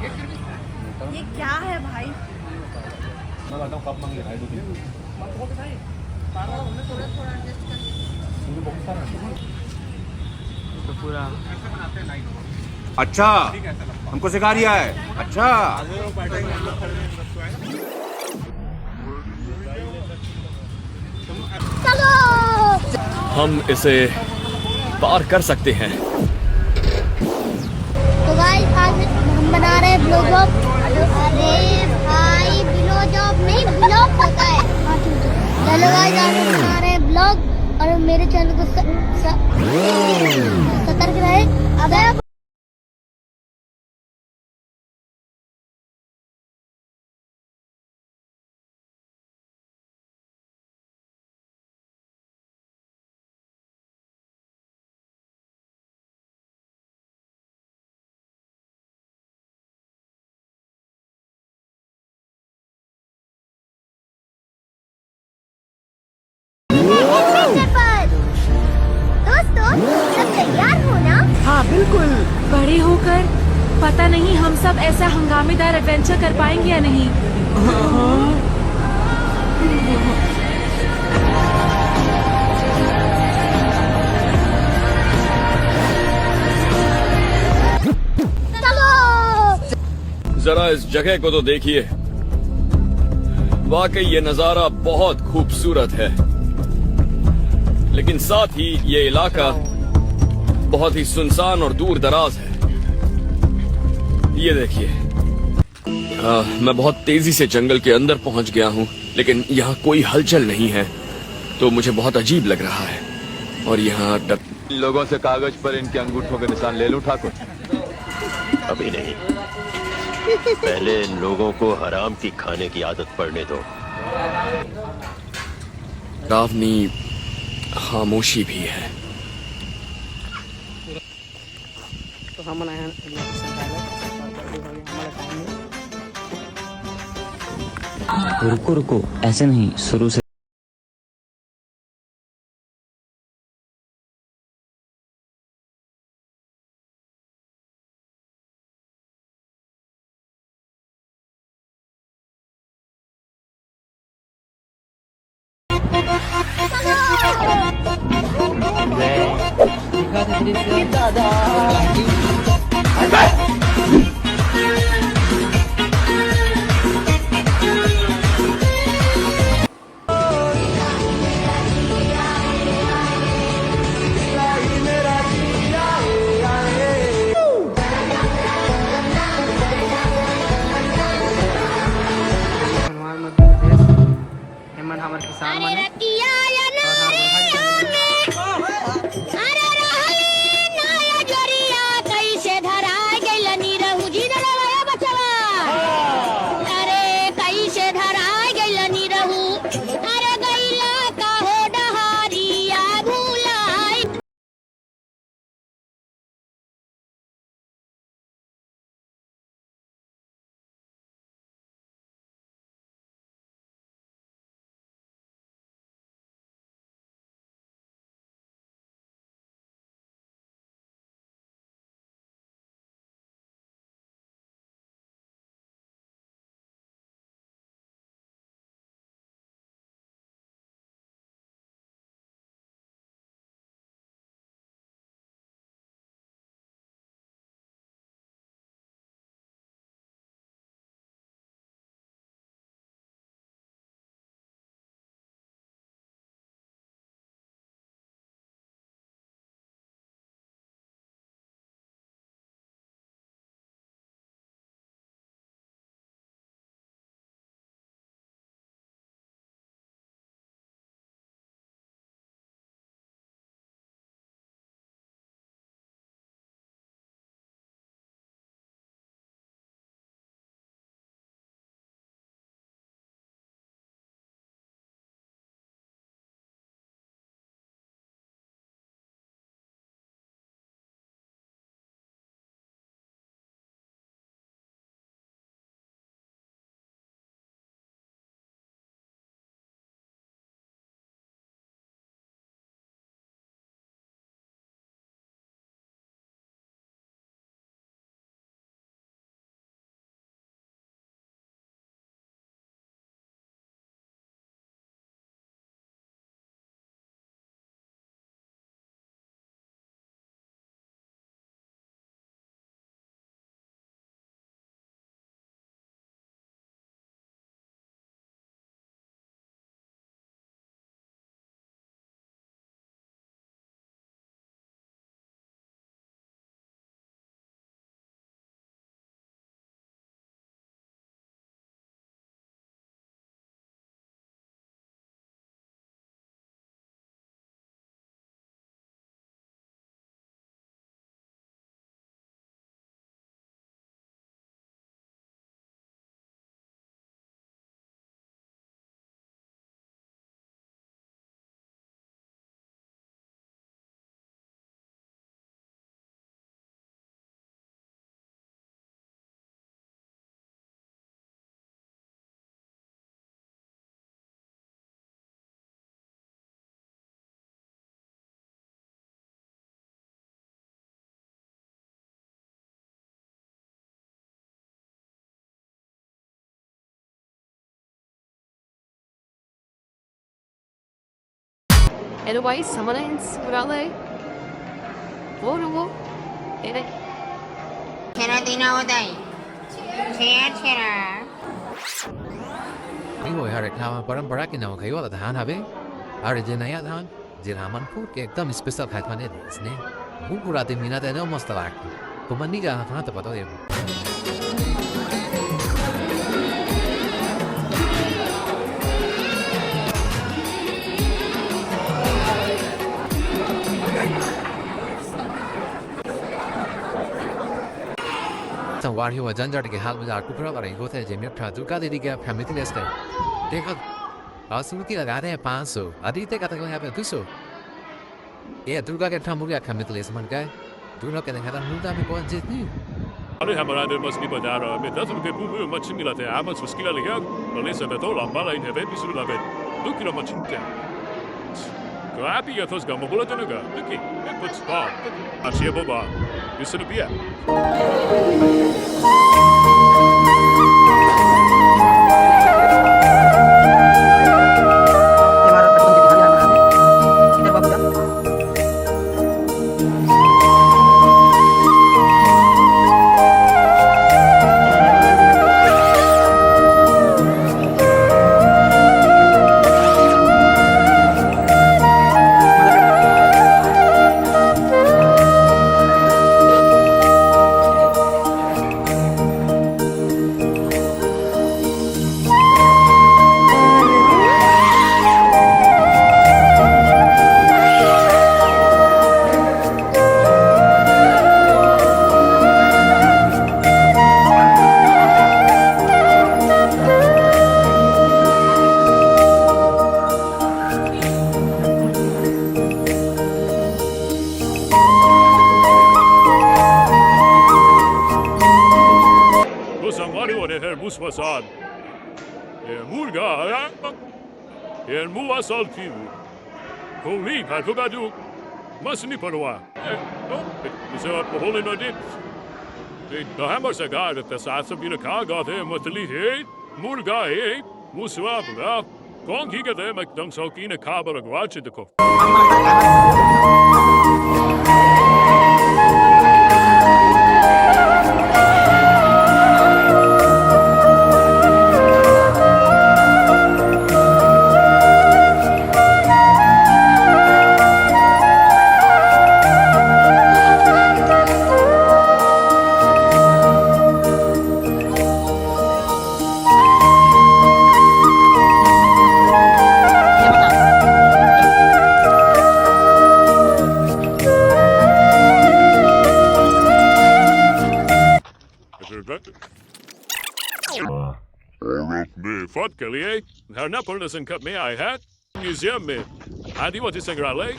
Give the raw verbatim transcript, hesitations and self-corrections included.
ये क्या है भाई? मैं बताऊँ कब मांगे भाई, दो दिन। तो पूरा अच्छा, हमको सिखा रिया है। अच्छा। चलो। हम इसे पार कर सकते हैं। तो गाइस, आज हम बना रहे हैं ब्लो जॉब। अरे भाई, ब्लो जॉब नहीं, ब्लॉग होता है। चलो गाइस, आज हम बना रहे हैं ब्लॉग और मेरे चैनल को स-, स-, सतर्क रहे। अगर दोस्तों, सब तैयार हो ना? हाँ, बिल्कुल। बड़े होकर पता नहीं हम सब ऐसा हंगामेदार एडवेंचर कर पाएंगे या नहीं। जरा इस जगह को तो देखिए, वाकई ये नजारा बहुत खूबसूरत है, लेकिन साथ ही ये इलाका बहुत ही सुनसान और दूर दराज है। ये देखिए, आ, मैं बहुत तेजी से जंगल के अंदर पहुंच गया हूं, लेकिन यहाँ कोई हलचल नहीं है, तो मुझे बहुत अजीब लग रहा है। और यहाँ डर- इन लोगों से कागज पर इनके अंगूठों के निशान ले लूं, ठाकुर? अभी नहीं, पहले इन लोगों को हराम की खाने की आदत पड़ने दो। रावनी खामोशी भी है। तो हमन आए हन इलेक्शन डाले, और जल्दी हो गया, हमारा टाइम नहीं। रुको, रुको, ऐसे नहीं, शुरू से। हनुमान मध्य प्रदेश, एमन हमर किसान मन हे। अरे रतिया या और हम नारियों में, अरे रहले नाया जोरिया, कैसे धराय गइल निरहू जी न रवाया बचवा। अरे कैसे धराय गइल निरहू, अरे गइला का हो डहारिया भुलाय। Edo bai samana in surale. Bono. Ene. Chera dina odai. Chera, chera. Iwo hare kama parang paraki na kayo la tahan habe. Are je naya tahan. Jera manpur ke ekdam special khai thane desne. Bukura te mina te no masta lak. Kumani ga thana te pato ye. Tang war hiwa janjar ke hal mila kupra la rengo te je mirtra duka de diga pramiti leste. Dekha, asu ki laga de panso, adi te kata ko yape kuso. E, Durga ke thamu ya kami tulis man kai. Durga ke dengan muda me ko anjit ni. Are hamara de mas ni badara, me datu ke bubu machin ni late ama suskila liya, bale sa beto la mala in heve pisu la vet. Dukira machin ke. Ko api ya tos gamo bola tenuga. Duki, e puts ba. Achie boba. Yusuf biya. Los amari ore her muswasan. E murga, e murga saltivu. Koli, kalfugadu. Masni parwa. E, no, e, se va pohole no dit. De, da hamar sagar, de, sa, sa, bina kaga, de, matli, he, murga, he, muswa, bra. Kon ki ga de, mak dam so ki na kabala gwache de ko. Me fat kaliye, har na pon listen cut me I had. Museum me. Adi wati sangrale.